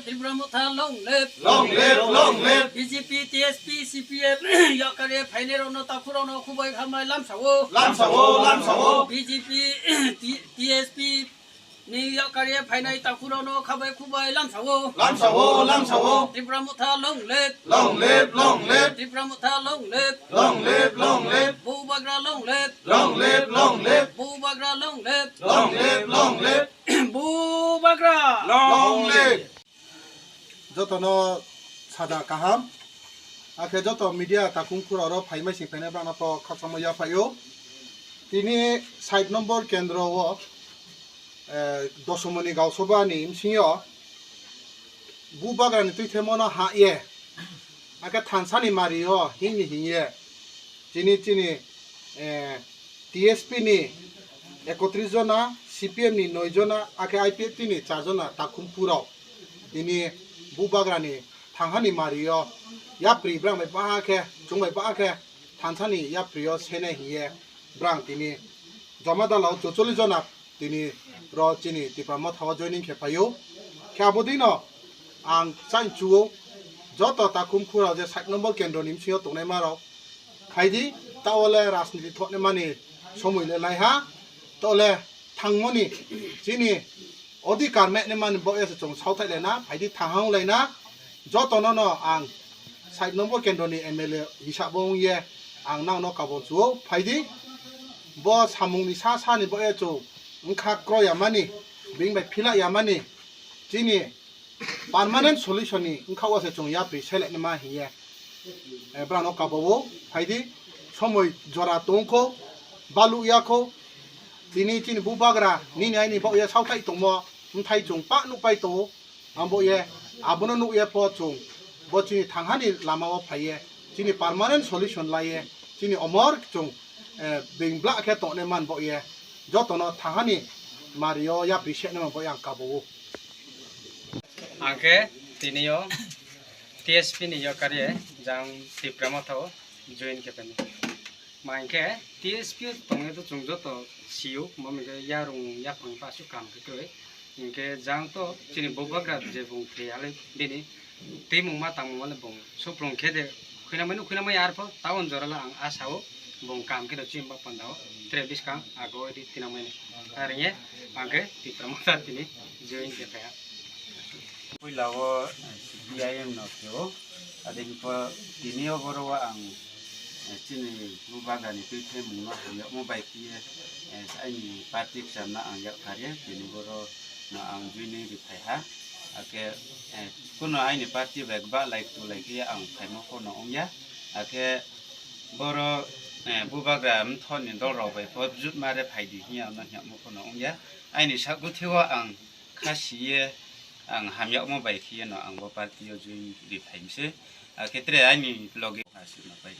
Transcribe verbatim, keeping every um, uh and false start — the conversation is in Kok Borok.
Tipra Motha long live. Long live, long live. B J P, T S P, C P M yakarwi phainairokno, takhukrokno khubai khambai lamsao. Lamsao, lamsao. B J P, T-, T S P ni yakarwi phainai takhukrokno khabai khubai lamsao. Lamsao, lamsao. Tipra Motha long live. Long live, long live. Tipra Motha long live. Long live, long live. Bubagra long live. Long live, long live. Bubagra long live. Long live, long live. Bubagra. Long live. Jotono saja kaham. Akhe joto media takhum khura oro phaimai sing phainai bangno to khakchangma yaphaio. Tini sait nombor kendro o, eh, Dosomoni Gausabha ni bsingyo Bubagra ni twi themo no ha ye. Akhe thansani mari o hini hini ye. Chini, chini, eh, T S P ni ekotris jona, C P M ni noi jona, akhe I P F T ni char jona takhum phurok tini Bubagra ni thanghani mari o yapri brang bai baha khe, chwng bai baha khe thansani yapri o senai hiye brang tini joma dala o chorchollis jona tini ro chini Tipra Motha o joining khe phaio. Khe abo dino ang chainchuo joto takhum khura je sait nombor kendro ni bsingyo tongnai marok phaidi, ta ole rajniti thoknai mani somoi le lai ha, ta ole thangmoni chini odhikar meknai mani bo ese chwng sauthailai na, phaidi thanghang lai na, jotono no ang sait nombor kendro ni M L A hisab bo wng ye ang nang no kabon chuo phaidi, bo samung ni sa sa ni bo e chwng wngkha kro ya mani, bini bai phila ya mani, chini permanent solution ni wngkha o se chwng yapri selek ma hiye. Eh, brang no kabo o phaidi somoi jora tongkho, balu ya kho, tini chini Bubagra nini aini bo ya sauthai tongmo, mthai chwng pa nuk pai to, ang bo ye abono nuk ye po chwng bo chini thanghani lama o phai ye chini permanent solution lai ye chini omor chwng, eh, bing bla khe tongnai man bo ye jotono thanghani mari o yapri se nai man bo yang kabo o. Ang khe tini o T S P ni yakarwi jang Tipra Motha o join khe phai. Ma hinkhe T S P o tongwi to chwng joto sio, bo hinkhe yarung yaphang pasu kam khe kwrwi. Hinkhe jang to chini Bubagra je bung thwi halai bini twimung ma tangmung male bung suprung khe de khuinamani khuinamai arpho taon jorala ang asa o bung kam khe rw chini ba panda o tre biskang ago di tinamani. Ar hinkhe ang khe Tipra Motha tini join khe phai ha. Puila o, eh, C P I M no khe o. Ading po tini o boro o ang, eh, chini Bubagra ni twi thai mung no hamya mo bai khe, eh, aini party kcham no ang yak kar ye, tini boro no ang joining ri phai ha. Ake, eh, kuno aini party bai ba lai tu lai khe ang phai mo pho no ong ya. Ake boro, eh, Bubagra mthon ni dol rok bai po jut ma re phai di hiya no hiya mo pho no ong ya. Aini sak guthi o ang kha si ye ang hamya mo bai khe no ang bo party o join ri phai mi se. Akhe tre aini loge aswk no pai.